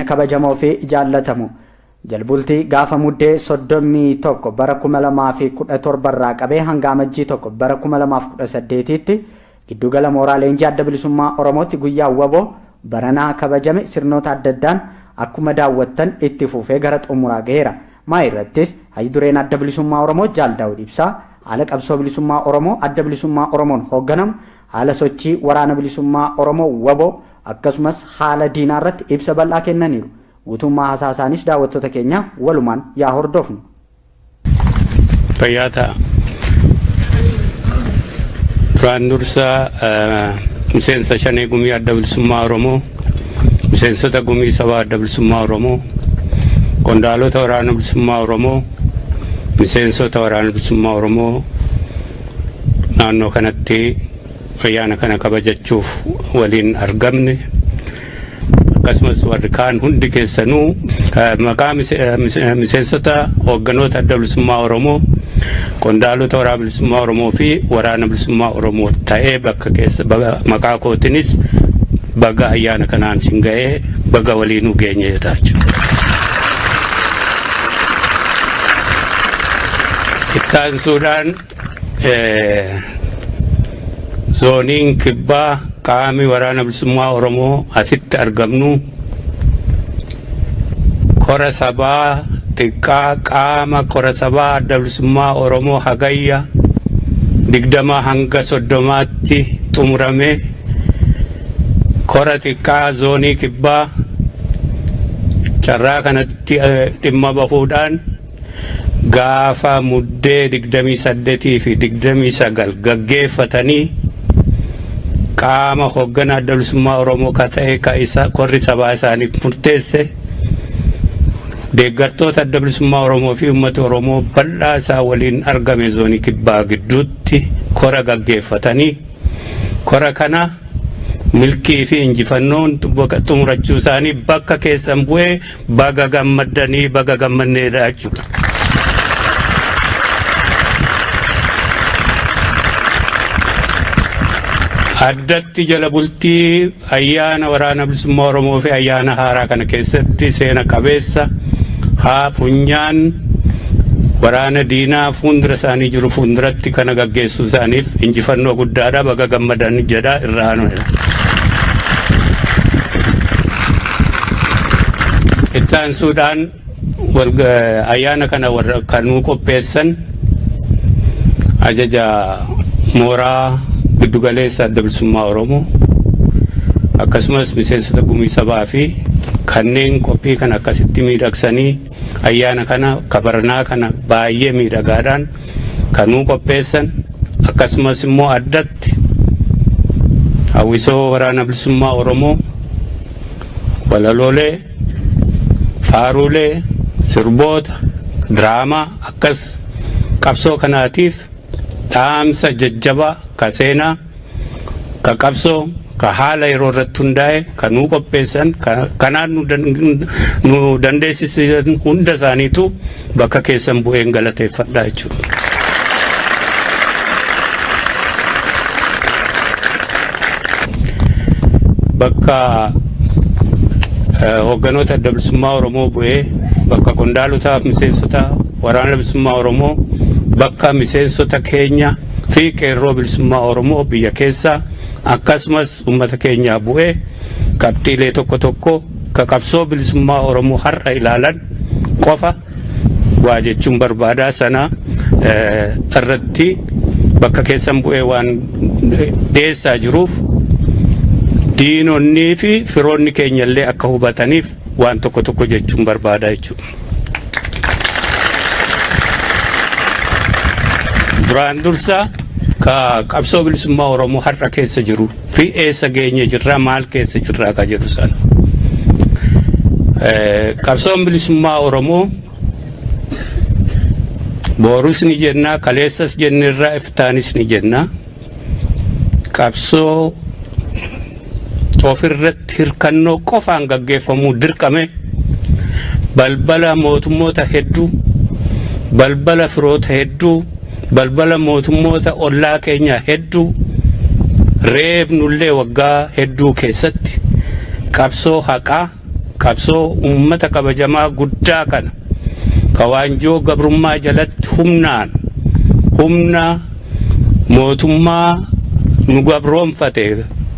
Kabajamoo fi jaallatamu jalbultii gaafa Muddee 31 bara 2017 irraa qabee hanga Amajjii 1 bara 2018tti giddugala mooraa leenjii Adda Bilisummaa Oromootti guyyaa WBO baranaa kabajame sirnoota adda addaan akkuma daawwattan itti fufee gara xumuraa gaheera. Maa irrattis hayyu dureen Adda Bilisummaa Oromoo Jaal Daawud Ibsaa haala qabsoo bilisummaa Oromoo Adda Bilisummaa Oromoon hoogganamu, haala sochii waraana bilisummaa Oromoo WBO akkasumas haala diinaa irratti ibsa bal'aa kennaniiru. Guutummaa haasaa isaanis daawwattoota keenya walumaan yaa hordofnu. Fayyaa ta'a. Duraan dursa miseensa Shanee Gumii Adda Bilisummaa Oromoo, miseensota Gumii Sabaa Adda Bilisummaa Oromoo, qondaalota Waraana Bilisummaa Oromoo, miseensota Waraana Bilisummaa Oromoo naannoo kanatti ayyaana kana kabajachuuf waliin argamne, akkasumas warri kaan hundi keessanuu, maqaa miseensota hoogganoota Adda Bilisummaa Oromoo, qondaalota Waraana Bilisummaa Oromoo fi Waraana Bilisummaa Oromoo ta'ee bakka keessa maqaa kootinis baga ayyaana kanaan sin ga'ee, baga waliinuu geenye jedha jechuudha. Ittaansuudhaan zooniin kibbaa qaami Waraana Bilisummaa Oromoo asitti argamnu kora sabaa xiqqaa qaama kora sabaa Adda Bilisummaa Oromoo Hagayya 20 hanga 30tti xumurame, kora xiqqaa zoonii kibbaa carraa kanatti dhimma bahuudhaan gaafa Muddee 28 fi 29 gaggeeffatanii, qaama hoogganaa Adda Bilisummaa Oromoo ka ta'e, ka isa korri sabaa isaaniif murteesse, deeggartoota Adda Bilisummaa Oromoo fi uummata Oromoo bal'aa isaa waliin argame zoonii kibbaa gidduutti kora gaggeeffatanii, kora kana milkii fi injifannoon xumurachuu isaanii bakka keessan bu'ee baga gammaddanii, baga gammanneedha jechuudha. Addatti jala bultii ayyaana Waraana Bilisummaa Oromoo fi ayyaana haaraa kana keessatti seena qabeessa haa funyaan waraana diinaa fuuldura isaanii jiru fuulduratti kana gaggeessuu isaaniif injifannoo guddaadha, baga gammadan jedha irraa aanu. Itti aansuudhaan ayyaana kana warra kanuu qopheessan, ajaja mooraa giddugaleessa Adda Bilisummaa Oromoo, akkasumas miseensota gumii sabaa fi kanneen qophii kana akkasitti miidhagsanii ayyaana kana kabarnaa kana baay'ee miidhagaadhaan kanuu qopheessan, akkasumas immoo addatti hawwisoo Waraana Bilisummaa Oromoo walaloolee, faaruulee, sirboota, diraamaa akkas qabsoo kanaatiif dhaamsa jajjabaa ka seenaa, ka qabsoo, ka haala yeroo irratti hundaa'e ka nuu qopheessan, kanaan nu dandeessisan hunda isaaniitu bakka keessan bu'een galateeffadha jechuudha. Bakka hoogganoota Adda Bilisummaa Oromoo bu'ee, bakka qondaalotaaf miseensota Waraana Bilisummaa Oromoo, bakka miseensota keenya fi qeerroo bilisummaa Oromoo biyya keessaa, akkasumas uummata keenyaa bu'ee qabxiilee tokko tokko ka qabsoo bilisummaa Oromoo har'a ilaalan qofa waa jechuun barbaadaa. Sana irratti bakka keessan bu'ee waan dhiyeessaa jiruuf diinonnii fi firoonni keenya illee akka hubataniif waan tokko tokko jechuun barbaadaa jechuudha. Duraan dursa ka qabsoo bilisummaa Oromoo har'a keessa jiru fi eessa geenye jirraa, maal keessa jirraa ka jedhu sana. Qabsoon bilisummaa Oromoo boorus ni jennaa, kaleessas jennirraa, iftaanis ni jennaa. Qabsoo ofirratti hirkannoo qofaan gaggeeffamuu dirqame, balbala mootummoota hedduu, balbala firoota hedduu, balbala mootummoota ollaa keenyaa hedduu reebnullee, waggaa hedduu keessatti qabsoo haqaa Qabsoo uummata kabajamaa guddaa kana ka waanjoo gabrummaa jalatti humnaan humna mootummaa nu gabroonfate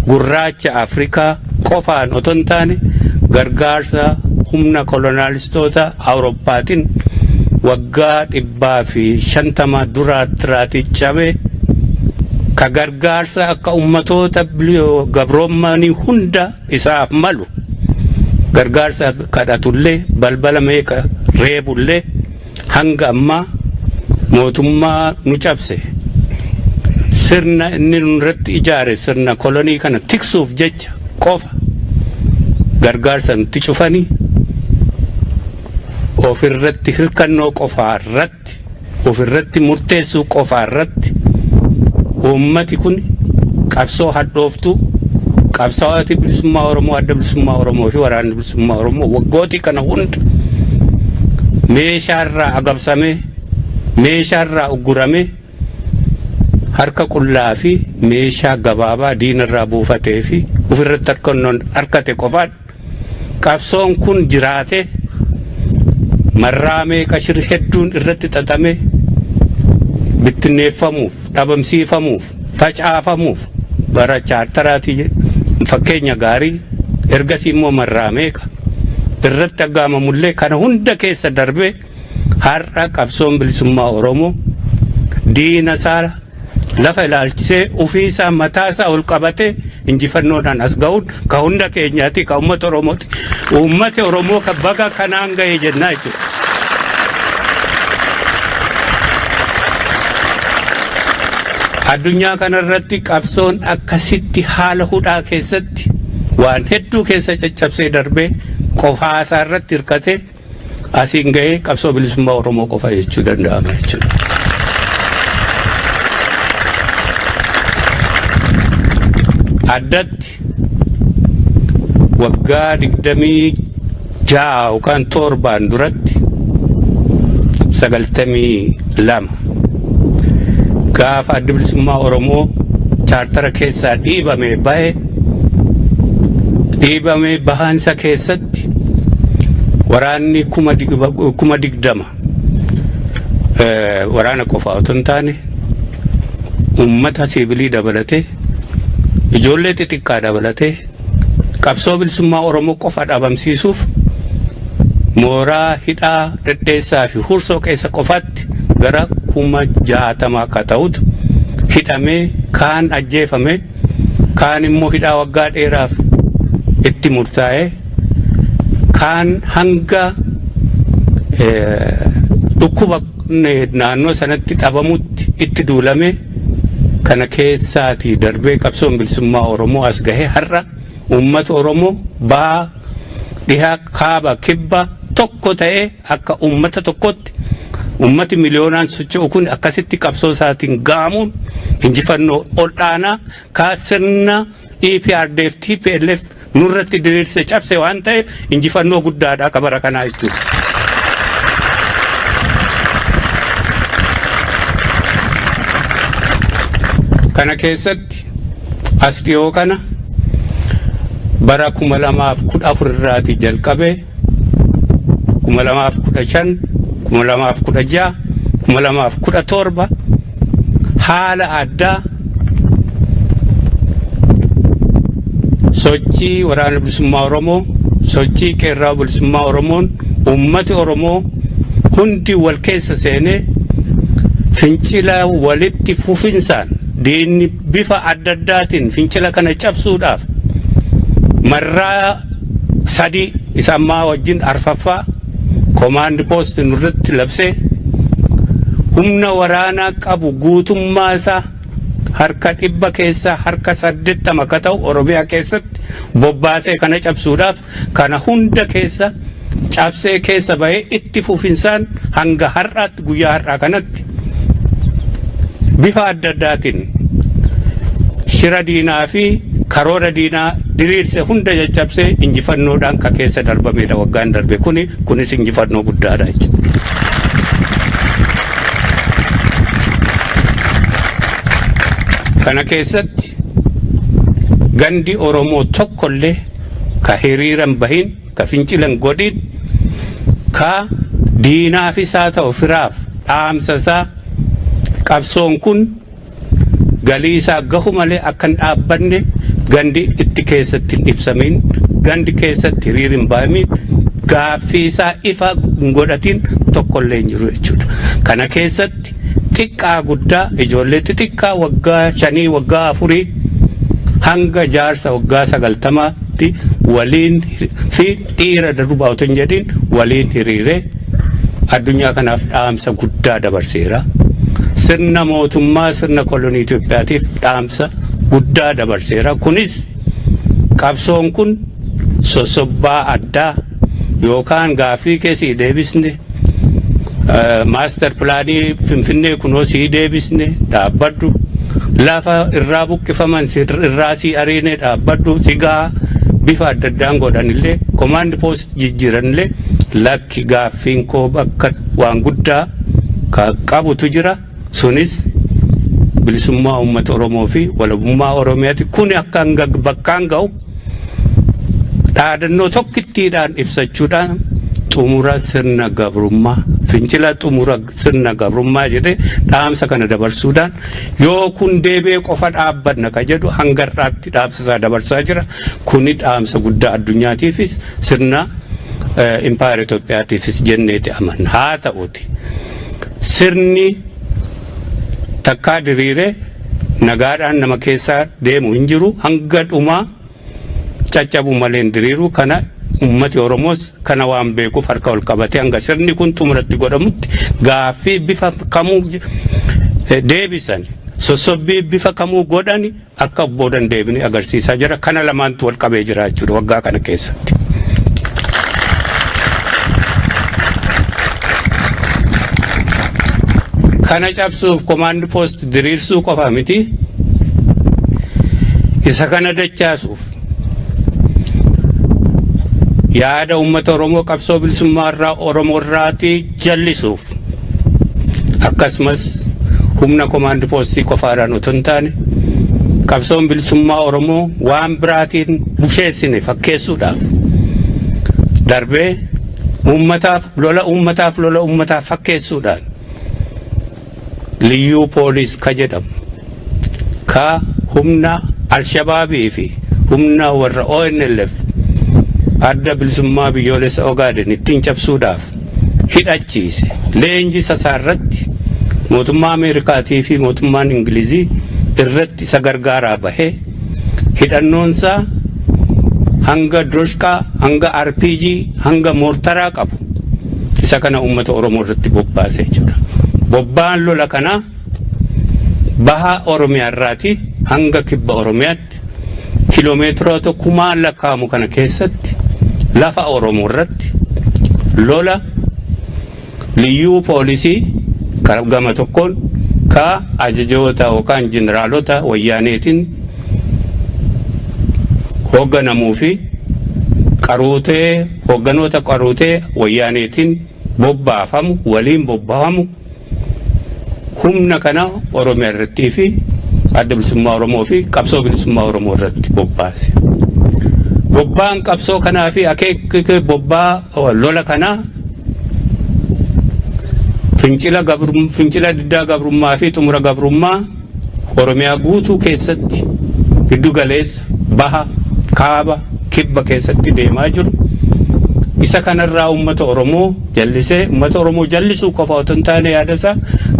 gurraacha Afrikaa qofaan otoo hin taane, gargaarsa humna koloniyaalistoota Awurooppaatiin waggaa 150 duraatti cabe, ka gargaarsa akka ummatoota gabroomanii hunda isaaf malu gargaarsa kadhatullee, balbala meeqa reebullee, hanga ammaa mootummaa nu cabse, sirna inni nurratti ijaare, sirna kolonii kana tiksuuf jecha qofa gargaarsa nutti cufanii, ofirratti hirkannoo qofaa irratti, ofirratti murteessuu qofaa irratti, uummati kun qabsoo hadhooftuu qabsaa'ota bilisummaa Oromoo, Adda Bilisummaa Oromoo fi Waraanni Bilisummaa Oromoo waggootii kana hunda meeshaarraa agabsamee, meeshaarraa uggurame, harka qullaa fi meeshaa gabaabaa diinarraa buufatee fi ofirratti harkate qofaan qabsoon kun jiraate. Marraa meeqa shirri hedduun irratti xaxame, bittinneeffamuuf, dhabamsiifamuuf, facaafamuuf, bara chaartaraatii fakkeenya gaarii, ergasii immoo marraa meeqa irratti aggaamamullee, kana hunda keessa darbee har'a qabsoon bilisummaa Oromoo diina isaa lafa ilaalchisee, ofii isaa mataa isaa ol qabatee injifannoodhaan as ga'uun ka hunda keenyaati, ka uummata Oromooti. Uummati Oromoo ka baga kanaan ga'e jennaa jechuudha. Addunyaa kanarratti qabsoon akkasitti haala hudhaa keessatti waan hedduu keessa caccabsee darbee, qofaa isaa irratti hirkatee asiin ga'ee qabsoo bilisummaa Oromoo qofa jechuu danda'ama jechuudha. Addatti waggaa 26 yookaan 7n duratti, 92, gaafa Adda Bilisummaa Oromoo chaartara keessaa dhiibamee bahe, dhiibamee bahaansa keessatti waraanni 20,000, waraana qofa otoo hin taane uummata siivilii dabalatee, ijoollee xixiqqaa dabalatee, qabsoo bilisummaa Oromoo qofa dhabamsiisuuf mooraa hidhaa Dhedheessaa fi Hursoo keessa qofaatti gara 60,000 akka ta'utu hidhamee, kaan ajjeefame, kaan immoo hidhaa waggaa dheeraaf itti murtaa'e, kaan hanga dhukkuba naannoo sanatti dhabamutti itti duulame. Kana keessaatii darbee qabsoon bilisummaa Oromoo as gahee, har'a uummata Oromoo bahaa, dhihaa, kaaba, kibba tokko ta'ee akka uummata tokkotti uummati miliyoonaan socho'u kun akkasitti qabsoo isaatiin ga'amuun injifannoo ol'aanaa kaa sirna EPRDF TPLF nurratti diriirse cabse waan ta'eef injifannoo guddaadha akka bara kanaa jechuudha. Kana keessatti as dhiyoo kana bara 2014 irraatii jalqabee 2015, 2016, 2017 haala addaa sochii Waraana Bilisummaa Oromoo, sochii Qeerroo Bilisummaa Oromoon uummati Oromoo hundi wal keessa seenee fincila walitti fufinsaan diinni bifa adda addaatiin fincila kana cabsuudhaaf marraa sadi isa ammaa wajjin arfaffaa command post nurratti labsee, humna waraanaa qabu guutummaa isaa harka 100 keessaa harka 80 akka ta'u Oromiyaa keessatti bobbaasee kana cabsuudhaaf, kana hunda keessa cabsee keessa bahee itti fufinsaan hanga har'aatti, guyyaa har'aa kanatti, bifa adda addaatiin shira diinaa fi karoora diinaa diriirse hunda caccabsee injifannoodhaan ka keessa darbamedha waggaan darbe kuni. Kunis injifannoo guddaadha jechuudha. Kana keessatti gandi Oromoo tokkollee Ka hiriiran bahin, ka fincilan godhin, ka diinaaf isaa ta'u firaaf dhaamsa isaa qabsoon kun galii isaa gahu malee akka hin dhaabbanne gandi itti keessatti hin ibsamin, gandi keessatti hiriir hin bahamin, gaaffii isaa ifa hin godhatin tokkollee hin jiru jechuudha. Kana keessatti xiqqaa guddaa, ijoollee xixiqqaa waggaa 5, waggaa 4 hanga jaarsa waggaa 90tti waliin fi dhiira darbaa otoo hin jedhin waliin hiriiree addunyaa kanaaf dhaamsa guddaa dabarseera. Sirna mootummaa sirna kolonii Itoophiyaatiif dhaamsa guddaa dabarseera. Kunis qabsoon kun sossobbaa addaa yookaan gaaffii keessi deebisne, master planii Finfinnee kunoo sii deebisne dhaabbadhu, lafa irraa buqqifaman irraa sii ariine dhaabbadhu, sigaa bifa adda addaan godhanillee, command post jijjiiranillee, lakki, gaaffiin koo bakka waan guddaa ka qabutu jira, sunis bilisummaa uummata Oromoo fi walabummaa Oromiyaati. Kun akka bakkaan ga'u dhaadannoo tokkittiidhaan ibsachuudhaan xumura sirna gabrummaa, fincila xumura sirna gabrummaa jedhee dhaamsa kana dabarsuudhaan, yoo kun deebi'ee qofa dhaabbanna ka jedhu hanga har'aatti dhaamsa isaa dabarsaa jira. Kuni dhaamsa guddaa addunyaatiifis sirna impaayera Itoophiyaatiifis jenneeti amanna. Haa ta'uti, sirni takkaa diriiree nagaadhaan nama keessaa deemu hin jiru, hanga dhumaa caccabu malee hin diriiru. Kana ummati Oromoos kana waan beekuuf harka ol qabatee hanga sirni kun xumuratti godhamutti gaaffii bifa kamuu deebisan, sossobbii bifa kamuu godhani akka boodan deebine agarsiisaa jira. Kana lamaantu wal qabee jira jechuudha waggaa kana keessatti. Kana cabsuuf command post diriirsuu qofa miti. Isa kana dachaasuuf, yaada uummata Oromoo qabsoo bilisummaa irraa Oromoo irraatii jallisuuf, akkasumas humna command postii qofaadhaan otoo hin taane qabsoon bilisummaa Oromoo waan biraatiin busheessine fakkeessuudhaaf, darbee uummataaf lola, uummataaf lola uummataaf fakkeessuudhaan liyyuu poolis ka jedhamu, ka humna Alshabaabii fi humna warra ONLF, Adda Bilisummaa Biyyoolessa Ogaaden, ittiin cabsuudhaaf hidhachiise, leenji irratti mootummaa Ameerikaatii fi mootummaan Ingilizii irratti isa gargaaraa bahee, hidhannoonsaa hanga droshqaa, hanga RPG, hanga moortaraa qabu, isa kana uummata Oromoo irratti bobbaasee jechuudha. Bobbaan lola kanaa baha Oromiyaa irraati hanga kibba Oromiyaatti kiloomeetiroota kumaan lakkaa'amu kana keessatti lafa Oromoo irratti lola liyyuu poolisii gama tokkoon ka ajajoota yookaan jeneraalota wayyaaneetiin hoogganamuu fi qaruutee hoogganoota qaruutee wayyaaneetiin bobbaafamu waliin bobbaafamu, humna kana Oromiyaa irrattii fi Adda Bilisummaa Oromoo fi qabsoo bilisummaa Oromoo irratti bobbaase. Bobbaan qabsoo kanaa fi akeekni bobbaa lola kanaa fincila diddaa gabrummaa fi xumura gabrummaa Oromiyaa guutuu keessatti, giddu galeessa, baha, kaaba, kibba keessatti deemaa jiru. Isa kanarraa uummata Oromoo jallisee, uummata Oromoo jallisuu qofa otoo hin taane, yaada isaa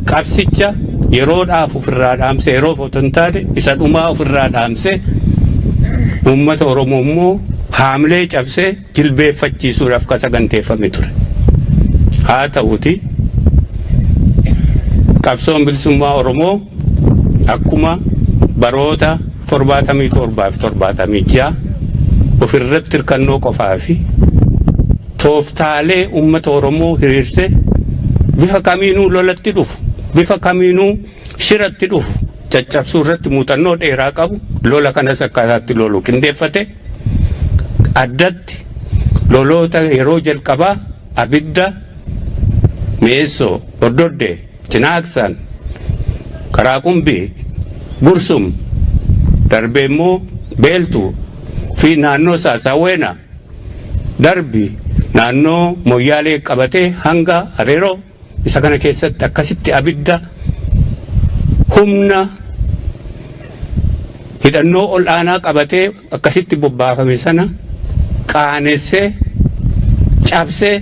qabsicha yeroodhaaf ofirraa dhaamse, yeroof otoo hin taane isa dhumaa ofirraa dhaamse, uummata Oromoo immoo haamlee cabsee jilbeeffachiisuudhaaf ka saganteeffame ture. Haa ta'uti, qabsoon bilisummaa Oromoo akkuma baroota 77 fi 76 ofirratti hirkannoo qofaa fi tooftaalee uummata Oromoo hiriirsee bifa kamiinuu lolatti dhufu, bifa kamiinuu shiratti dhufu caccabsuu irratti muuxannoo dheeraa qabu, lola kanas akkaataatti lolu qindeeffate, addatti loloota yeroo jalqabaa Abidda, Mi'eessoo, Hordodde, Cinaaqsan, Karaa Qumbii, Gursum, darbee immoo Beeltuu. fi naannoo Saasawweena darbi naannoo Moyyaalee qabatee hanga Areeroo isa kana keessatti akkasitti abidda humna hidhannoo ol aanaa qabatee akkasitti bobbaafame sana qaanessee cabsee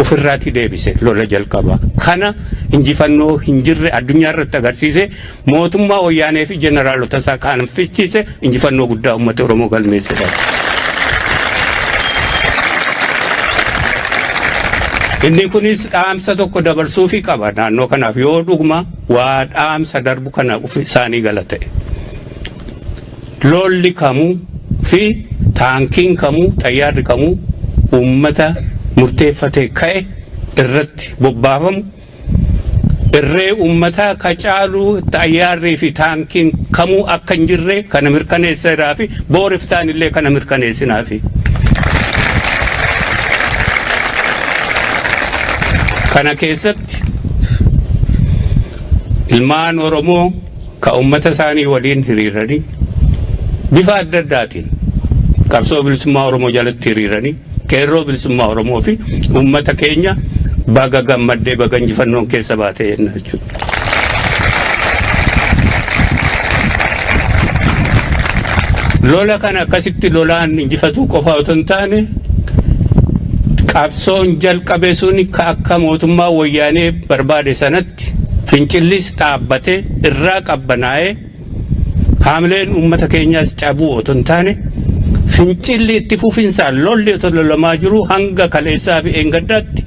ofirraatti deebise lola jalqaba. Kana injifannoo hin jirre addunyaa irratti agarsiise, mootummaa wayyaanee fi jeneraalota isaa qaanfachiise, injifannoo guddaa uummata Oromoo galmeessedha. Inni kunis dhaamsa tokko dabarsuufii qaba naannoo kanaaf, yoo dhuguma waa dhaamsa darbu kana isaanii gala ta'e. Lolli kamuu fi taankiin kamuu, xayyaarri kamuu uummata murteeffatee ka'e irratti bobbaafamu irree uummataa ka caaluu xayyaarrii fi taankiin kamuu akka hin jirre kana mirkaneesseeraa fi booriftaan illee kana mirkaneessinaafi. Kana keessatti ilmaan Oromoo ka uummata isaanii waliin hiriiranii bifa adda addaatiin qabsoo bilisummaa Oromoo jalatti hiriiranii, qeerroo bilisummaa Oromoo fi uummata keenya baga gammaddee, baga injifannoon keessa baatee jenna jechuudha. Lola kana akkasitti lolaan injifatuu qofa otoo hin taane, qabsoon jalqabe sun akka mootummaa wayyaanee barbaade sanatti fincillis dhaabbatee irraa qabbanaa'ee haamileen uummata keenyaas cabuu otoo hin taane, fincilli itti fufinsaan lolli otoo lolamaa jiru hanga kaleessaa fi eengaddaatti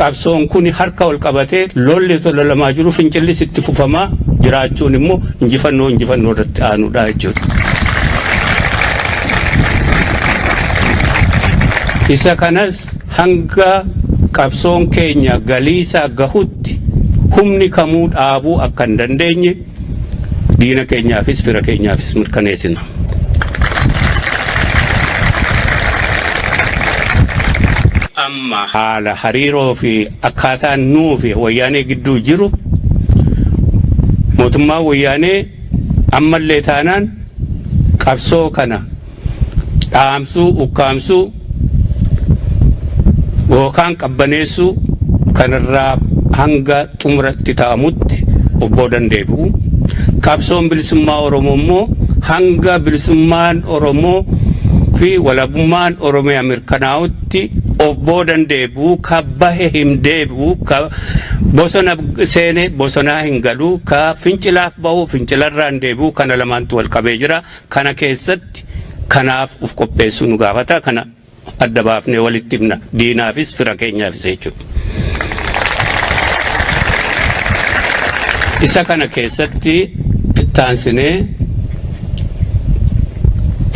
qabsoon kun harka ol qabatee lolli otoo lolamaa jiru fincillis itti fufamaa jiraachuun immoo injifannoo irratti aanuudha jechuudha. Isa kanas hanga qabsoon keenya galiisaa gahutti humni kamuu dhaabuu akka hin dandeenye diina keenyaafis fira keenyaafis mirkaneessina. Amma haala hariiroo fi akkaataan nuu fi wayyaanee gidduu jiru, mootummaa wayyaanee ammallee taanaan qabsoo kana dhaamsuu, ukkaamsuu yookaan qabbaneessuu kanarraa hanga xumuratti ta'amutti of boodan deebi'u. Qabsoon bilisummaa Oromoo immoo hanga bilisummaan Oromoo fi walabummaan Oromiyaa mirkanaa'utti of boodan deebi'u, ka bahe hin deebi'u, ka bosona seene bosonaa hin galu, ka fincilaaf bahu fincilarraa hin deebi'u. Kana lamaantu wal qabee jira. Kana keessatti kanaaf of qopheessuu nu gaafata. Kana adda baafnee walitti himna, diinaafis fira keenyaafis jechuudha. Isa kana keessatti ittaansinee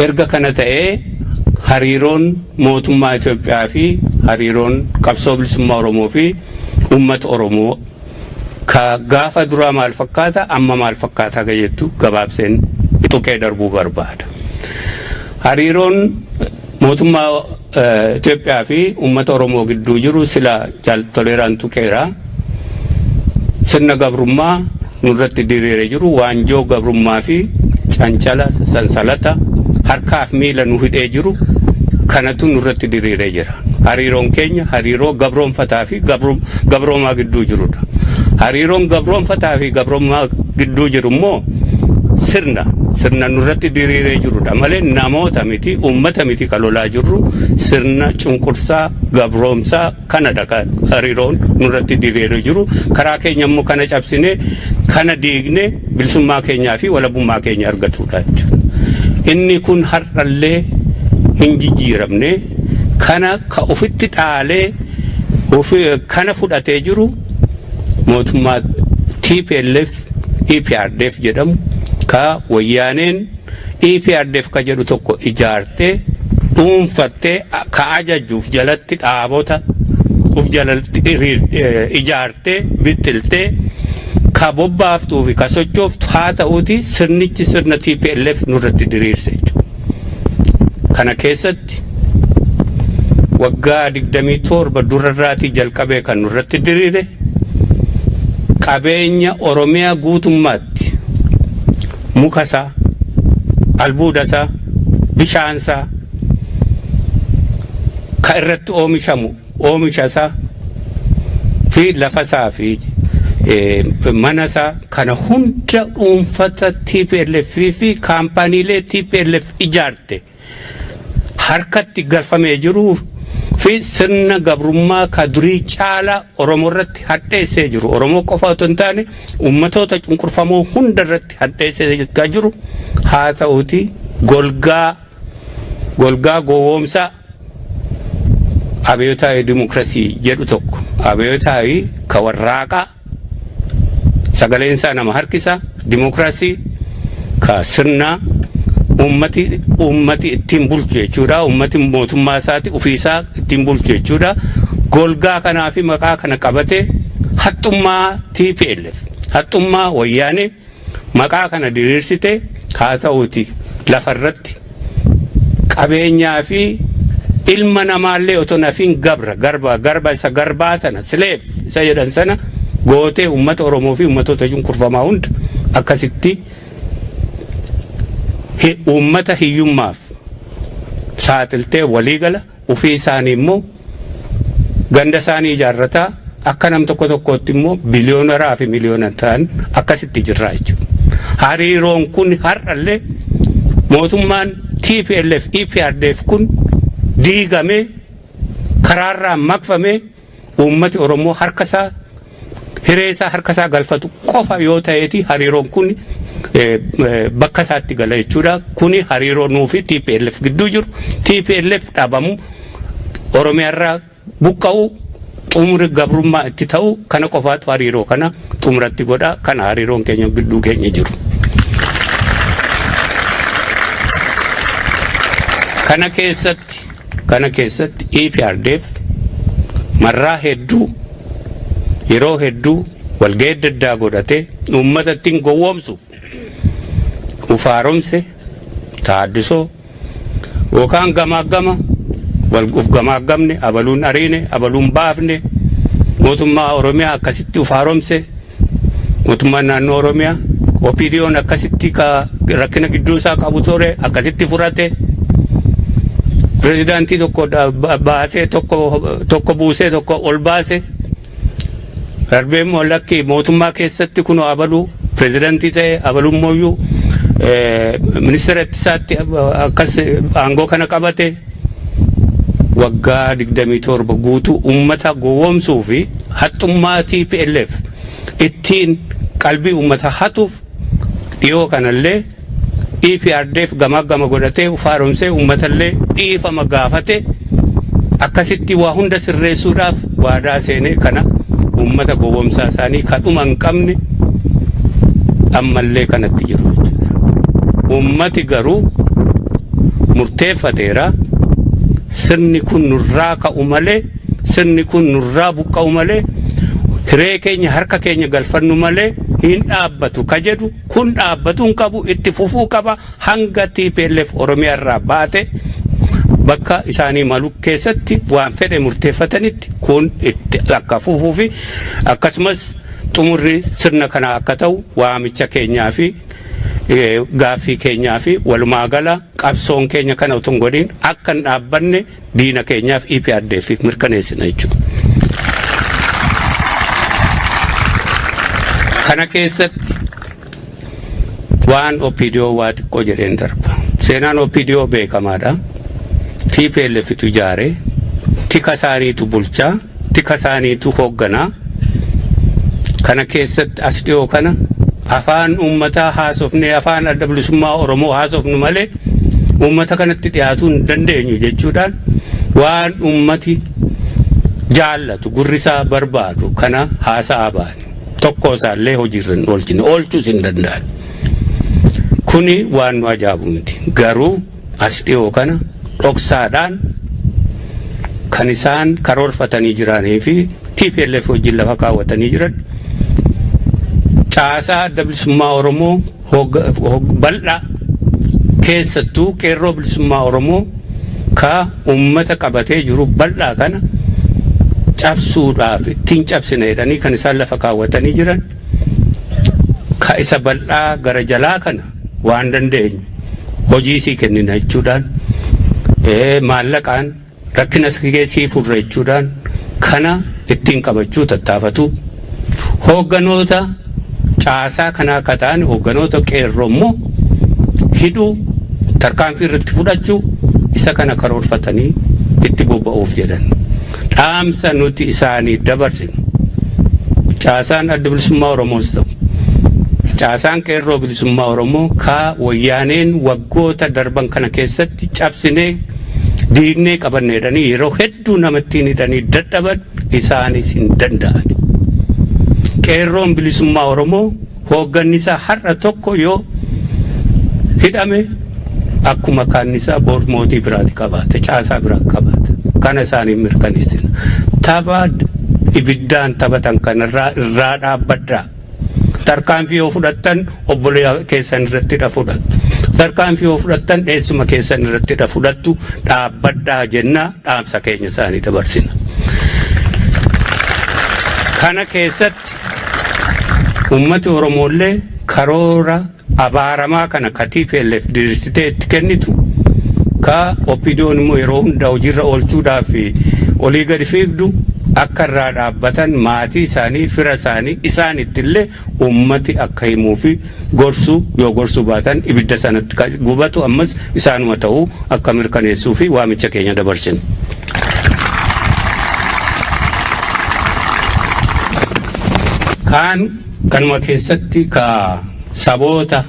erga kana ta'ee hariiroon mootummaa Itoophiyaa fi hariiroon qabsoo bilisummaa Oromoo fi uummata Oromoo ka gaafa duraa maal fakkaata, amma maal fakkaata ka jettu gabaabseen tuqee darbuu barbaada. Hariiroon mootummaa Itoophiyaa fi uummata Oromoo gidduu jiru sila Toleeraan tuqeera. Sirna gabrummaa nurratti diriiree jiru, waanjoo gabrummaa fi cancala sansalata harkaaf miila nu hidhee jiru kanatu nurratti diriiree jira. Hariiroon keenya hariiroo gabroonfataa fi gabroomaa gidduu jirudha. Hariiroon gabroonfataa fi gabroomaa gidduu jiru immoo sirna nurratti diriiree jirudha malee namoota miti, uummata miti. Kan lolaa jirru sirna cunqursaa gabroomsaa kanadha hariiroon nurratti diriiree jiru. Karaa keenya immoo kana cabsinee, kana diignee bilisummaa keenyaa fi walabummaa keenya argatudha jechuudha. Inni kun har'allee hin jijjiiramne. Kana ka ofitti dhaalee kana fudhatee jiru mootummaa TPLF EPRDF jedhamu, ka wayyaaneen EPRDF ka jedhu tokko ijaartee dhuunfattee ka ajajjuuf jalatti dhaabota uf jalatti ijaartee bixxiltee ka bobbaaftuu fi ka sochooftu haa ta'uuti sirnichi sirna TPLF nurratti diriirse jechuudha. Kana keessatti waggaa 27 durarraatii jalqabee kan nurratti diriire qabeenya Oromiyaa guutummaatti mukasaa, albuudasaa, bishaansaa, ka irratti oomishamu oomishasaa fi lafasaa fi manasaa kana hunda dhuunfata TPLF fi kaampaaniilee TPLF ijaarte harkatti galfamee jiruu fi sirna gabrummaa ka durii caalaa Oromoo irratti hadheessee jiru. Oromoo qofa otoo hin taane uummatoota cunqurfamoo hunda irratti hadheessee jiru. Haa ta'uuti, golgaa gowwoomsaa abiyyootaawi dimokiraasii jedhu tokko, abiyyootaawi ka warraaqaa, sagaleensaa nama harkisa, dimokiraasii ka sirnaa ummati ittiin bulchu jechuudha. Ummati mootummaa isaati ofiisaa ittiin bulchu jechuudha. Golgaa kanaa fi maqaa kana qabatee haxxummaa TPLF, haxxummaa Wayyaanee maqaa kana diriirsite. Haa ta'uuti, lafarratti qabeenyaa fi ilma namaallee otoo nafiin gabra garba garba isa garbaa sana, slave isa jedhan sana gootee, ummata Oromoo fi ummatoota cunqurfamaa hunda akkasitti uummata hiyyummaaf saaxiltee, waliigala ofii isaanii immoo ganda isaanii ijaarrataa, akka nam tokko tokkootti immoo biliyoonaraa fi miliyoona ta'an akkasitti jirraa jechuudha. Hariiroon kun har'allee mootummaan TPLF EPRDF kun diigamee, karaarraa maqfamee, uummati Oromoo harka isaa, hiree isaa harka isaa galfatu qofa yoo ta'eeti hariiroon kun bakka isaatti gala jechuudha. Kuni hariiroo nuu fi TPLF gidduu jiru. TPLF dhabamu, Oromiyaarraa buqqa'u, xumuri gabrummaa itti ta'u, kana qofaatu hariiroo kana xumuratti godha. Kana hariiroon keenya gidduu keenya jiru. Kana keessatti EPRDF marraa hedduu, yeroo hedduu walga'ii adda addaa godhatee uummata ittiin gowwoomsuuf ufaaromse, taaddisoo yookaan gamaaggama uf gamaaggamne, abaluun ariine, abaluun baafne, mootummaa Oromiyaa akkasitti ufaaromse, mootummaan naannoo Oromiyaa OPDO'n akkasitti ka rakkina gidduu isaa qabu ture akkasitti furate, pirezidaantii tokko baasee, tokko buusee, tokko ol baase. Darbee immoo lakki, mootummaa keessatti kunoo abaluu pirezidaantii ta'e, abaluun mooyyuu ministeera ittisaatti akkas aangoo kana qabate. Waggaa 27 guutuu uummata gowwoomsuu fi haxxummaa TPLF ittiin qalbii uummata hatuuf dhiyoo kanallee EPRDF gamaa gama godhatee ufaaromsee, uummatallee dhiifama gaafate, akkasitti waa hunda sirreessuudhaaf waadaa seenee, kana uummata gowwoomsaa isaanii kadhuma hin qabne ammallee kanatti jiru jechuudha. Uummati garuu murteeffateera, sirni kun nurraa ka'u malee, sirni kun nurraa buqqa'u malee, hiree keenya harka keenya galfannu malee hin dhaabbatu ka jedhu kun dhaabbatu hin qabu, itti fufuu qaba hanga TPLF Oromiyaa irraa baate bakka isaanii malu keessatti waan fedhe murteeffatanitti kun itti akka fufuu fi akkasumas xumurri sirna kanaa akka ta'u waamicha keenyaa fi gaaffii keenyaa fi walumaa gala qabsoon keenya kana otoo hin godhin akka hin dhaabbanne diina keenyaaf EPRDF mirkaneessina jechuudha. Kana keessatti waan OPDO waa xiqqoo jedheen darba. Seenaan OPDO beekamaadha. TPLFtu ijaare, tika isaaniitu bulchaa, tika isaaniitu hoogganaa. Kana keessatti as dhiyoo kana afaan uummataa haasofnee, afaan Adda Bilisummaa Oromoo haasofnu malee uummata kanatti dhiyaatuu hin dandeenyu jechuudhaan, waan uummati jaallatu, gurri isaa barbaadu kana haasa'aa ba'an. Tokko isaallee hojiirra hin oolchine, oolchuus hin danda'an. Kuni waan nu ajaa'ibu miti. Garuu as dhiyoo kana dhoksaadhaan kan isaan karoorfatanii jiranii fi TPLF wajjin lafa kaawwatanii jiran, caasaa Adda Bilisummaa Oromoo bal'aa, keessattuu Qeerroo Bilisummaa Oromoo ka uummata qabatee jiru bal'aa kana cabsuudhaaf, ittiin cabsina jedhanii kan isaan lafa kaawwatanii jiran, ka isa bal'aa gara jalaa kana waan dandeenyu Hojii sii kennina jechuudhaan, maallaqaan rakkina sii furra jechuudhaan kana ittiin qabachuu tattaafatu. Hoogganoota caasaa kanaa akka ta'an hoogganoota qeerroo immoo hidhuu, tarkaanfii irratti fudhachuu, isa kana karoorfatanii itti bobba'uuf jedhan. Dhaamsa nuti isaanii dabarsinu, caasaan Adda Bilisummaa Oromoos ta'u caasaan Qeerroo Bilisummaa Oromoo, ka Wayyaaneen waggoota darban kana keessatti cabsinee diignee qabanneedhanii yeroo hedduu namatti hidhanii dadhaban, isaanis hin danda'an. Qeerroon Bilisummaa Oromoo hoogganni isaa har'a tokko yoo hidhame, akkuma kaannisaa bor mootii biraati qabaata, caasaa biraa qabaata. Kana isaanii mirkaneessina. Tapha ibiddaan taphatan kanarraa irraa dhaabbadhaa. Tarkaanfii yoo fudhattan obboleessa keessan irratti fudhattu. Tarkaanfii yoo fudhattan eessuma keessan irratti fudhattu. Dhaabbadhaa jennaa dhaamsa keenya isaanii dabarsina. Kana keessatti ummati Oromoollee karoora abaaramaa kana ka TPLF diriirsitee itti kennitu, ka OPDOn immoo yeroo hunda hojiirra oolchuudhaaf olii gadi fiigdu akka irraa dhaabbatan, maatii isaanii, fira isaanii, isaanitti illee ummati akka himuu fi gorsuu, yoo gorsuu baatan ibidda sanatti gubatu ammas isaanuma ta'uu akka mirkaneessuu fi waamicha keenya dabarsinu. Kaan kanuma keessatti ka saboota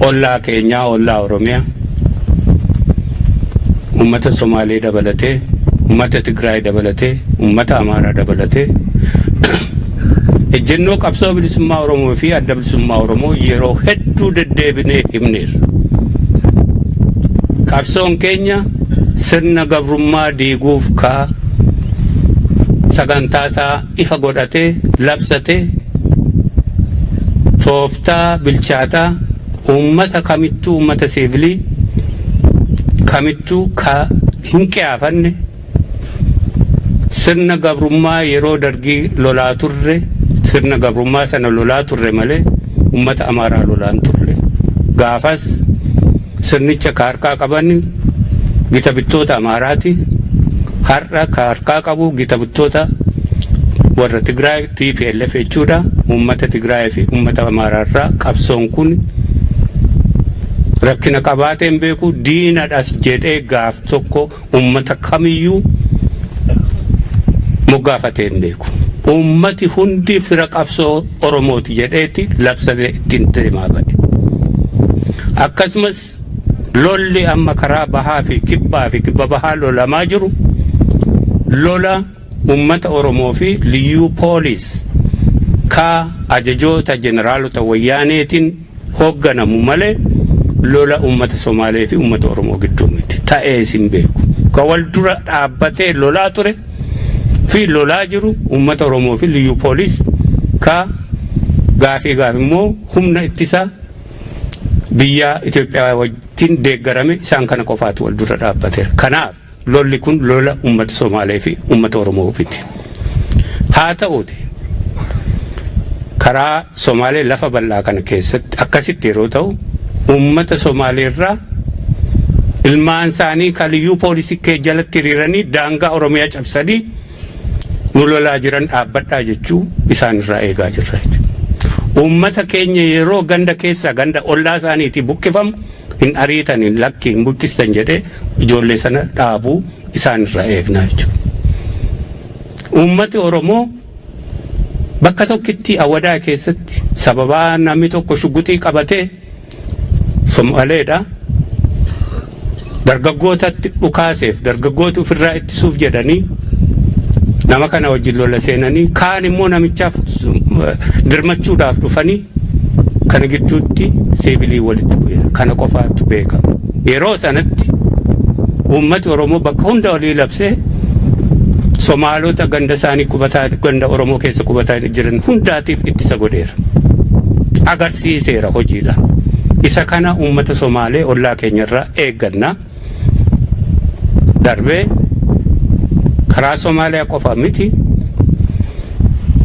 ollaa keenyaa, ollaa Oromiyaa, ummata Somaalee dabalatee, ummata Tigraay dabalatee, ummata Amaaraa dabalatee, ejjennoo qabsoo bilisummaa Oromoo fi Adda Bilisummaa Oromoo yeroo hedduu deddeebinee himneerra. Qabsoon keenya sirna gabrummaa diiguuf ka sagantaa isaa ifa godhatee labsatee, tooftaa bilchaataa uummata kamittuu, uummata siivilii kamittuu ka hin qiyaafanne, sirna gabrummaa yeroo Dargii lolaa turre, sirna gabrummaa sana lolaa turre malee uummata Amaaraa lolaan turre. Gaafas sirnicha ka harkaa qaban gita bittoota Amaaraati. Har'a ka harkaa qabu gita bittoota warra Tigraay, TPLF jechuudha. Uummata Tigraay fi uummata Amaaraa irraa qabsoon kun rakkina qabaateen beeku. Diinadhas jedhee gaaf tokko uummata kamiyyuu moggaafatee hin beeku. Uummati hundi fira qabsoo Oromooti jedheeti labsatee ittiin deemaa ba'e. Akkasumas lolli amma karaa bahaa fi kibbaa fi kibba bahaa lolamaa jiru lola uummata Oromoo fi liyyuu poolis ka ajajoota jeneraalota Wayyaaneetiin hoogganamu malee lola uummata Somaalee fi uummata Oromoo gidduu miti. Ta'ees hin beeku. Ka wal dura dhaabbatee lolaa ture fi lolaa jiru uummata Oromoo fi liyyuu poolis ka gaafii gaaf immoo humna ittisaa biyya Itoophiyaa wajjin deeggarame, isaan kana qofaatu wal dura dhaabbateera. Kanaaf lolli kun lola uummata Somaalee fi uummata Oromoo miti. Haa ta'uuti, karaa Somaalee lafa bal'aa kana keessatti akkasitti yeroo ta'u, uummata Somaalee irraa ilmaan isaanii kan liyyuu poolisii kee jalatti hiriiranii daangaa Oromiyaa cabsanii nu lolaa jiran dhaabbadhaa jechuu isaan irraa eegaa jirra jechuudha. Uummata keenya yeroo ganda keessa, ganda ollaa isaaniitii buqqifamu, hin ariitan, hin lakki, hin buqqistan jedhee ijoollee sana dhaabuu isaan irraa eegnaa jechuudha. Uummati Oromoo bakka tokkitti Awadaa keessatti sababaa namni tokko shuguxii qabatee, Somaaleedha, dargaggootatti dhukaaseef, dargaggooti ofirraa ittisuuf jedhanii nama kana wajjin lola seenanii, kaan immoo namichaaf dirmachuudhaaf dhufanii, kana gidduutti siivilii walitti bu'e. Kana qofaatu beekama. Yeroo sanatti uummati Oromoo bakka hunda walii labsee Somaalota ganda isaanii qubataa, ganda Oromoo keessa qubataa jiran hundaatiif ittisa godheera. Agarsiiseera hojiidha. Isa kana uummata Somaalee ollaa keenyarraa eegganna. Darbee karaa Somaaliyaa qofa miti,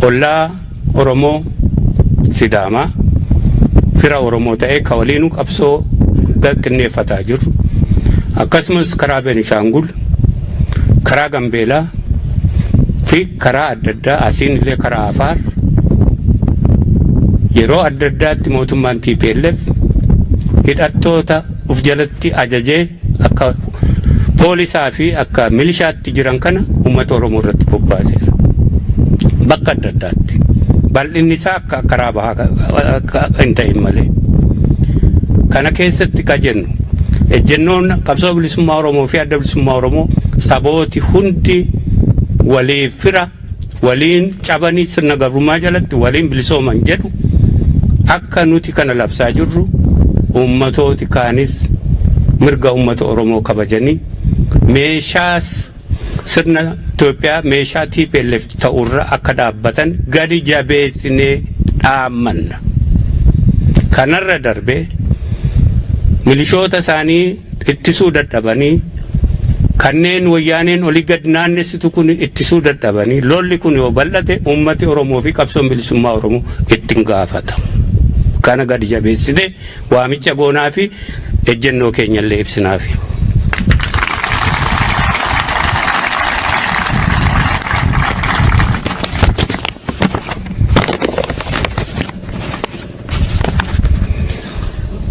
ollaa Oromoo Sidaamaa fira Oromoo ta'ee ka waliinuu qabsoo qinneeffataa jirru, akkasumas karaa Benishaangul, karaa Gambeelaa fi karaa adda addaa, asiin illee karaa Afaar, yeroo adda addaatti mootummaan TPLF hidhattoota uf jalatti ajajee akka poolisaa fi akka milishaatti jiran kana uummata Oromoo irratti bobbaaseera. Bakka adda addaatti. Bal'inni isaa akka karaa bahaa hin ta'in malee. Kana keessatti ka jennu, ejjennoon qabsoo bilisummaa Oromoo fi adda bilisummaa Oromoo, sabooti hundi waliif fira, waliin cabanii sirna gabrummaa jalatti waliin bilisooman jedhu, akka nuti kana labsaa jirru, uummatooti kaanis mirga uummata Oromoo kabajanii meeshaa sirna Itoophiyaa, meeshaa TPLF ta'urra akka dhaabbatan gadi jabeessinee dhaammanna. Kanarra darbee milishoota isaanii ittisuu dadhabanii, kanneen wayyaaneen olii gad naannessitu kun ittisuu dadhabanii, lolli kun yoo bal'ate uummati Oromoo fi qabsoon bilisummaa Oromoo ittiin gaafata. Kana gadi jabeessine waamicha goonaa fi ejjennoo keenyallee ibsinaafi.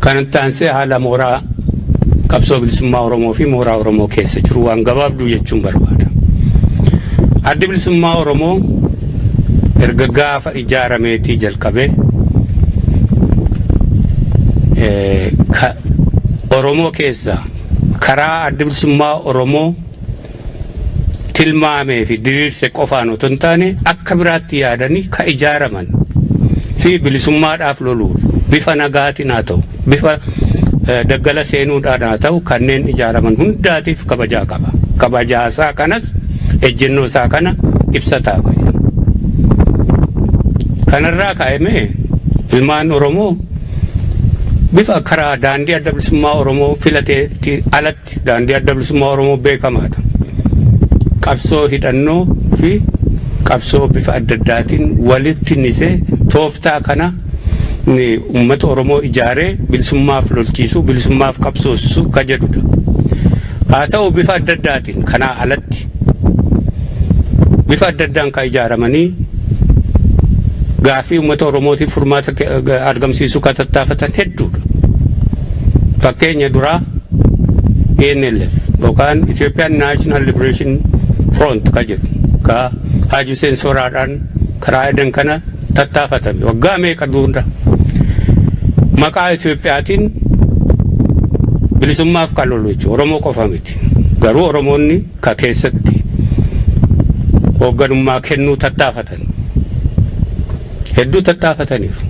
Kanatti aansee haala mooraa qabsoo bilisummaa Oromoo fi mooraa Oromoo keessa jiru waan gabaabduu jechuun barbaada. Addi bilisummaa Oromoo erga gaafa ijaarameetii jalqabee Oromoo keessa karaa addi bilisummaa Oromoo tilmaamee fi diriirse qofaan otoo hin taane akka biraatti yaadanii ka ijaaraman fi bilisummaadhaaf loluuf bifa nagaatiin haa ta'u, bifa daggala seenuudhaan haa ta'u, kanneen ijaaraman hundaatiif kabajaa qaba. Kabajaasaa kanas ejjennoo isaa kana ibsataa bahe. Kanarraa ka'amee ilmaan Oromoo bifa karaa daandii adda bilisummaa Oromoo filateetti alatti, daandii adda bilisummaa Oromoo beekamaadha. Qabsoo hidhannoo fi qabsoo bifa adda addaatiin walitti nisee tooftaa kana uummata Oromoo ijaaree bilisummaaf lolchiisuu, bilisummaaf qabsoosisuu ka jedhudha. Haa ta'u, bifa adda addaatiin kanaa alatti bifa adda addaan kan ijaaramanii gaaffii uummata Oromootiif furmaata argamsiisuu kan tattaafatan hedduudha. Fakkeenya duraa ENLF yookaan Ethiopian National Liberation Front ka jedhu, ka Haji Hussein Sooraadhaan karaa edan kana tattaafatame waggaa meeqa dura, maqaa Itoophiyaatiin bilisummaaf kan lolu jechuudha. Oromoo qofa miti. Garuu Oromoonni ka keessatti hoogganummaa kennuu tattaafatan. Hedduu tattaafataniiru.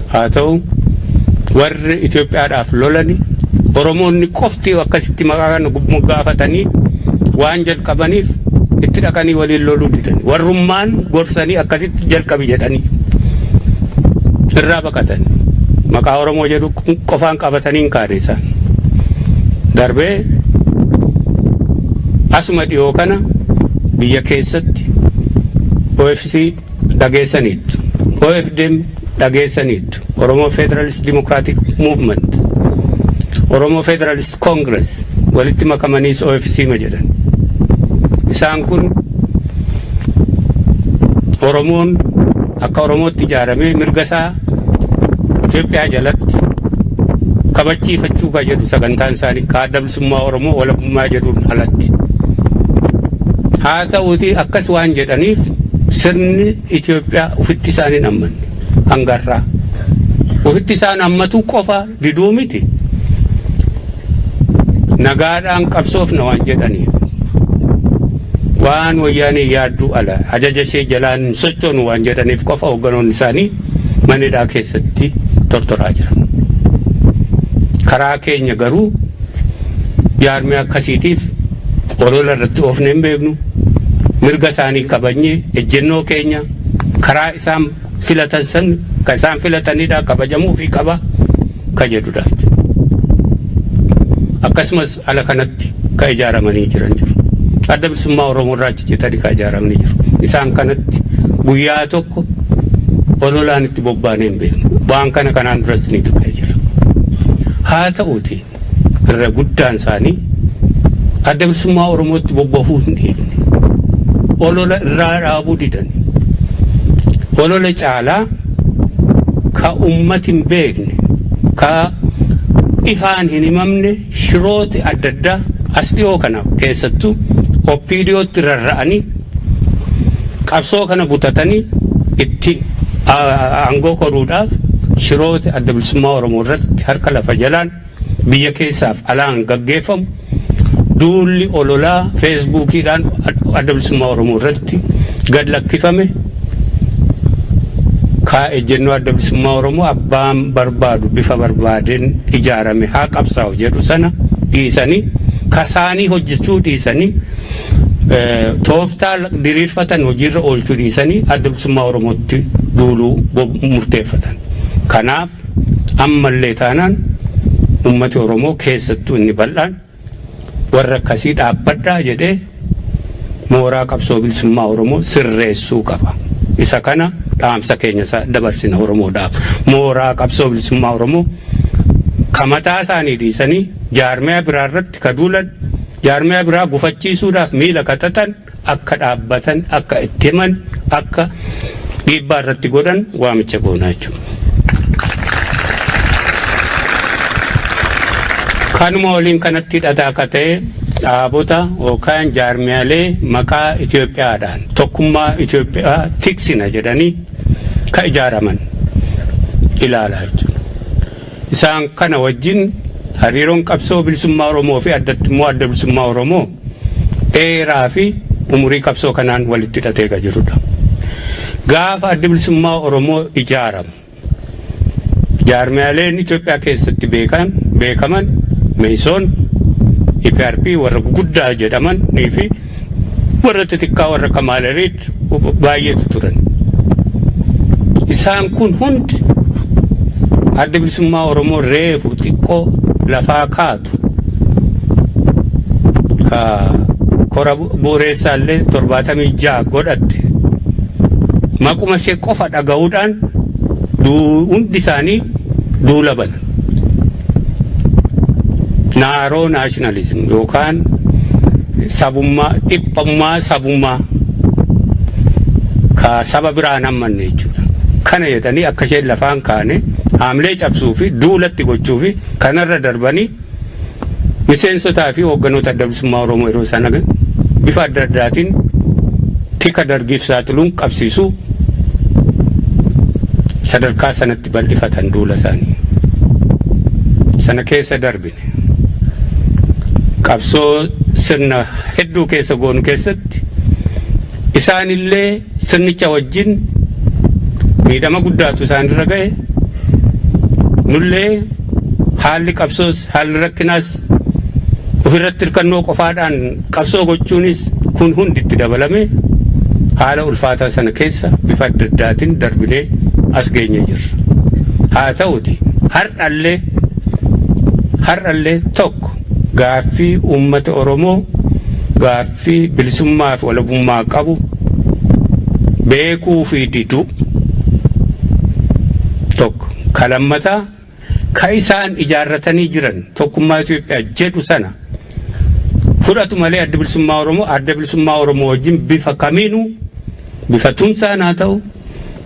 Haa ta'u, warri Itoophiyaadhaaf lolani Oromoonni qofti akkasitti maqaa kana gaafatanii waan jalqabaniif itti dhaqanii waliin loluu didan. Warrummaan gorsanii akkasitti jalqabi jedhanii irraa baqatan. Maqaa Oromoo jedhu qofaan qabatanii hin kaane isaan. Darbee asuma dhiyoo kana biyya keessatti OFC dhageessaniittu. OFDM dhageessaniittu. Oromoo Federalist Democratic Movement. Oromoo Federalist Congress walitti makamaniis OFC ma jedhan. Isaan kun Oromoon akka Oromootti ijaaramee mirga isaa Itoophiyaa jalatti kabachiifachuu ka jedhu sagantaan isaanii ka adda bilisummaa Oromoo walabummaa jedhuun alatti. Haa ta'uuti, akkas waan jedhaniif sirni Itoophiyaa ufitti isaan hin ammanne hangarraa. Ufitti isaan ammatu qofa diduu miti. Nagaadhaan qabsoofna waan jedhaniif, waan wayyaanee yaadduu ala ajaja ishee jalaan hin sochoonu waan jedhaniif qofa hoogganoonni isaanii manidhaa keessatti tortoraa jiran. Karaa keenya garuu jaarmee akkasiitiif olola irratti oofnee hin beeknu. Mirga isaanii kabajnee ejjennoo keenya karaa isaan filatan san, kan isaan filatanidha, kabajamuu fi qaba ka jedhudha. Akkasumas ala kanatti ka ijaaramanii jiran jiru. Adda bilisummaa Oromoo irraa ciccitanii ka ijaaramanii jiru. Isaan kanatti guyyaa tokko ololaan itti bobbaanee hin beeknu. Waan kana kanaan duras ni tuqee jira. Haa ta'uuti irra guddaan isaanii Adda Bilisummaa Oromootti bobbahuu hin dhiifne. Olola irraa dhaabuu didan. Olola caalaa ka ummati hin beekne, ka ifaan hin himamne, shirooti adda addaa as dhiyoo kana keessattuu OPDOtti rarra'anii qabsoo kana butatanii itti aangoo koruudhaaf shirooti Adda Bilisummaa Oromoo irratti harka lafa jalaan biyya keessaaf alaan gaggeeffamu, duulli ololaa Feesbuukiidhaan Adda Bilisummaa Oromoo irratti gad lakkifame, kaa ejjennoo Adda Bilisummaa Oromoo abbaan barbaadu bifa barbaadeen ijaarame haa qabsaa'u jedhu sana dhiisanii, kasaanii hojjechuu dhiisanii, tooftaa diriirfatan hojiirra oolchuu dhiisanii Adda Bilisummaa Oromootti duuluu murteeffatan. Kanaaf ammallee taanaan uummati Oromoo, keessattuu inni bal'aan, warra akkasii dhaabbadhaa jedhee mooraa qabsoo bilisummaa Oromoo sirreessuu qaba. Isa kana dhaamsa keenya dabarsina Oromoodhaaf. Mooraa qabsoo bilisummaa Oromoo ka mataa isaanii dhiisanii jaarmiyaa biraa irratti ka duulan, jaarmiyaa biraa gufachiisuudhaaf miila kaxaxan akka dhaabbatan, akka itti himan, akka dhiibbaa irratti godhan waamicha goonaa jechuudha. Kanuma waliin kanatti hidhataa akka ta'e, dhaabota yookaan jaarmiyaalee maqaa Itoophiyaadhaan tokkummaa Itoophiyaa tiksina jedhanii ka ijaaraman ilaalaa jechuudha. Isaan kana wajjin hariiroon qabsoo bilisummaa Oromoo fi addatti immoo Adda Bilisummaa Oromoo dheeraa fi umurii qabsoo kanaan walitti hidhatee kan jirudha. Gaafa Adda Bilisummaa Oromoo ijaaramu jaarmiyaaleen Itoophiyaa keessatti beekaman Meison, EPRP warra guguddaa jedhaman fi warra xixiqqaa warra Kamaalariid baay'eetu turan. Isaan kun hundi Adda Bilisummaa Oromoo reefu xiqqoo lafaa kaatu, ka kora bu'uureessaallee 76 godhatte, maquma ishee qofa dhaga'uudhaan hundi isaanii duula banan. Narrow nationalism yookaan sabummaa dhiphummaa sabummaa ka saba biraan hammanne jechuudha. Kana jedhanii akka isheen lafaan kaane haamlee cabsuu fi duulatti gochuu fi kanarra darbanii miseensotaa fi hoogganoota Adda Bilisummaa Oromoo yeroo sana bifa adda addaatiin tika dargiif saaxiluun qabsiisuu sadarkaa sanatti bal'ifatan duula isaanii. Sana keessa darbine. Qabsoo sirna hedduu keessa goonu keessatti isaanillee sirnicha wajjin miidhama guddaatu isaanirra ga'e. Nullee haalli qabsoos, haalli rakkinaas, ofirratti hirkannoo qofaadhaan qabsoo gochuunis kun hundi itti dabalame haala ulfaataa sana keessa bifa adda addaatiin darbinee as geenye jirra. Haa ta'uti har'allee tokko gaaffii uummata Oromoo, gaaffii bilisummaa fi walabummaa qabu beekuu fi diduu tokko, kalammataa ka isaan ijaarratanii jiran tokkummaa Itoophiyaa jedhu sana fudhatu malee Adda Bilisummaa Oromoo, Adda Bilisummaa Oromoo wajjin bifa kamiinuu, bifa tumsaan haa ta'u,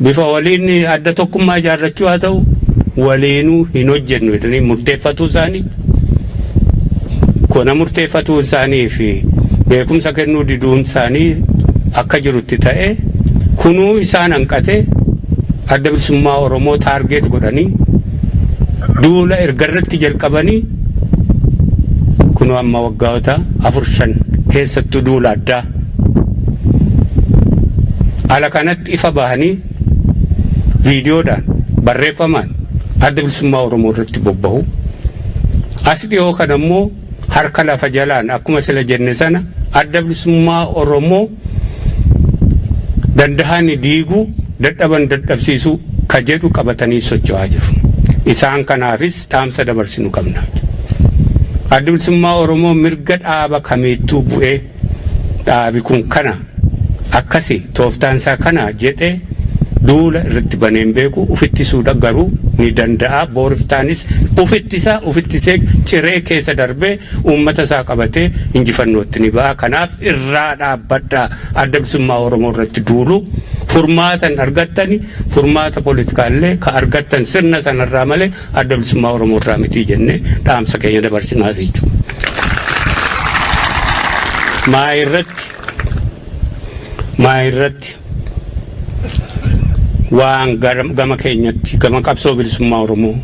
bifa waliin adda tokkummaa ijaarrachuu haa ta'u, waliinuu hin hojjennu jedhanii murteeffatuu isaanii, kana murteeffatuu isaanii fi beekumsa kennuu diduun isaanii akka jirutti ta'e, kunuu isaan hanqate Adda Bilisummaa Oromoo target godhanii duula erga irratti jalqabanii kunuu amma waggoota 4-5 keessattuu duula addaa ala kanatti ifa bahanii viidiyoodhaan, barreeffamaan Adda Bilisummaa Oromoo irratti bobba'u. As dhiyoo kana immoo harka lafa jalaan akkuma sila jenne sana Adda Bilisummaa Oromoo danda'anii diiguu, dadhaban dadhabsiisuu ka jedhu qabatanii socho'aa jiru. Isaan kanaafis dhaamsa dabarsinu qabna. Adda Bilisummaa Oromoo mirga dhaaba kamiittuu bu'ee dhaabi kun kana akkasi tooftaansaa kana jedhee Duula irratti baneen beeku, ufittisuudha garuu ni danda'a. Booriftaanis ufittisaa ufittisee ciree keessa darbee uummata isaa qabatee injifannootti ni ba'a. Kanaaf irraa dhaabbadhaa. Adda Bilisummaa Oromoo irratti duulu furmaatan argattani, furmaata politikaallee ka argattan sirna sanarraa malee Adda Bilisummaa Oromoo irraa mitii jennee dhaamsa keenya dabarsinaa jechuudha. Maa irratti waan gama keenyatti, gama qabsoo bilisummaa Oromoo,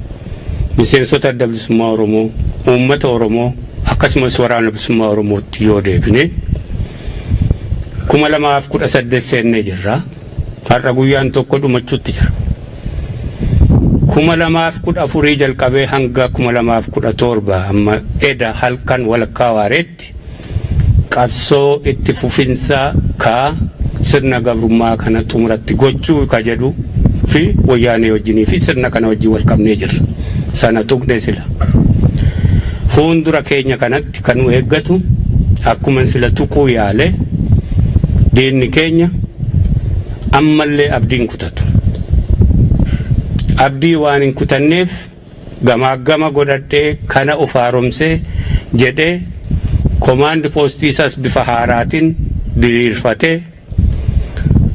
miseensota Adda Bilisummaa Oromoo, uummata Oromoo, akkasumas Waraana Bilisummaa Oromootti yoo deebine, 2018 seennee jirra. Har'a guyyaan tokko dhumachuutti jira. 2014 jalqabee hanga 2017 amma eda halkan walakkaa waareetti qabsoo itti fufinsa ka sirna gabrummaa kana xumuratti gochuu ka jedhu fi Wayyaanee wajjinii fi sirna kana wajjin wal qabnee jirra. Sana tuqne sila. Fuuldura keenya kanatti kan nu eeggatu, akkuma sila tuquu yaale, diinni keenya ammallee abdiin kutatu. Abdii waan hin kutanneef gamaa gama godhadhee kana of haaromsee jedhee komaandi poostii isaas bifa haaraatiin diriirfatee,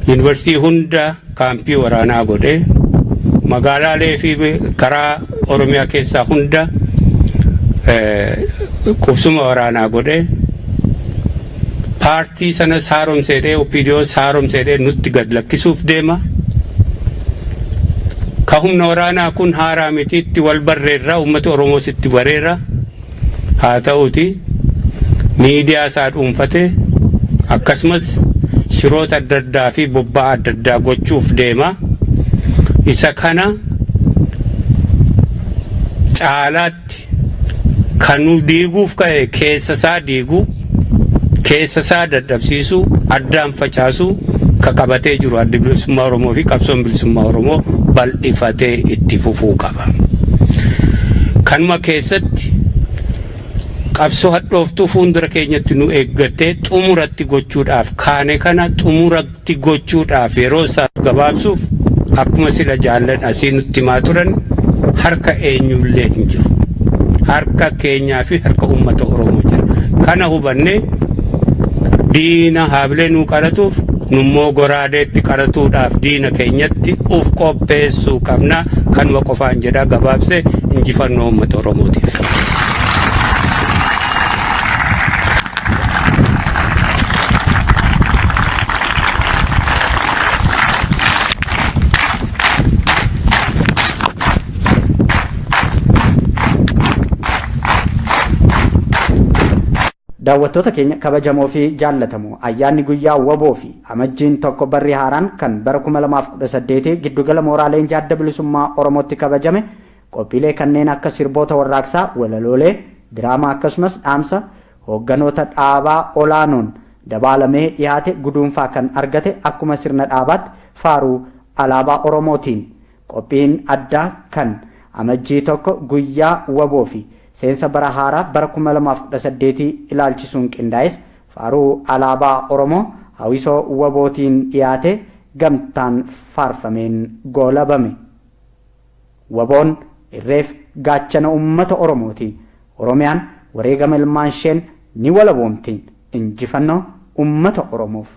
yuunivarsiitii hunda kaampii waraanaa godhee, magaalaalee fi karaa Oromiyaa keessaa hunda qubsuma waraanaa godhee, paartii sanas haaromseedhee, OPDOs haaromseedhee nutti gad lakkisuuf deema. Ka humna waraanaa kun haaraa mitiitti wal barreerra, uummata Oromoos itti bareera. Haa ta'uti miidiyaa isaa dhuunfate akkasumas shiroota adda addaa fi bobba'aa adda addaa gochuuf deema. Isa kana caalaatti kan nu diiguuf ka'e keessa isaa diiguu, keessa isaa dadhabsiisuu, addaan facaasuu ka qabatee jiru Addi Bilisummaa Oromoo fi qabsoon bilisummaa Oromoo bal'ifatee itti fufuu qaba. Kanuma keessatti qabsoo hadhooftuu fuuldura keenyatti nu eeggattee xumuratti gochuudhaaf kaane kana xumuratti gochuudhaaf yeroo isaa gabaabsuuf, akkuma sila jaallan asii nutti himaa turan, harka eenyullee hin jiru. Harka keenyaa fi harka uummata Oromoo jira. Kana hubannee diina haabilee nuu qaratuuf nummoo goraadeetti qaratuudhaaf diina keenyatti uf qopheessuu qabna. Kanuma qofaan jedha gabaabsee, injifannoo uummata Oromootiif. Daawwattoota keenya kabajamoo fi jaallatamoo, ayyaanni guyyaa WABOO fi Amajjiin 1 barri haaraan kan bara 2018 giddugala mooraa leenjii Adda Bilisummaa Oromootti kabajame qophiilee kanneen akka sirboota warraaqsaa, walaloolee, diraamaa, akkasumas dhaamsa hoogganoota dhaabaa olaanoon dabaalamee dhiyaate guduunfaa kan argate akkuma sirna dhaabaatti faaruu alaabaa Oromootiin. Qophiin addaa kan Amajjii 1 guyyaa WABOO fi seensa bara haaraa bara 2018 ilaalchisuun qindaa'es faaruu alaabaa Oromoo hawwisoo WABOOtiin dhiyaate gamtaan faarfameen goolabame. WABOon irreef gaachana uummata Oromooti. Oromiyaan wareegama ilmaan isheen ni walaboomti. Injifannoo uummata Oromoof.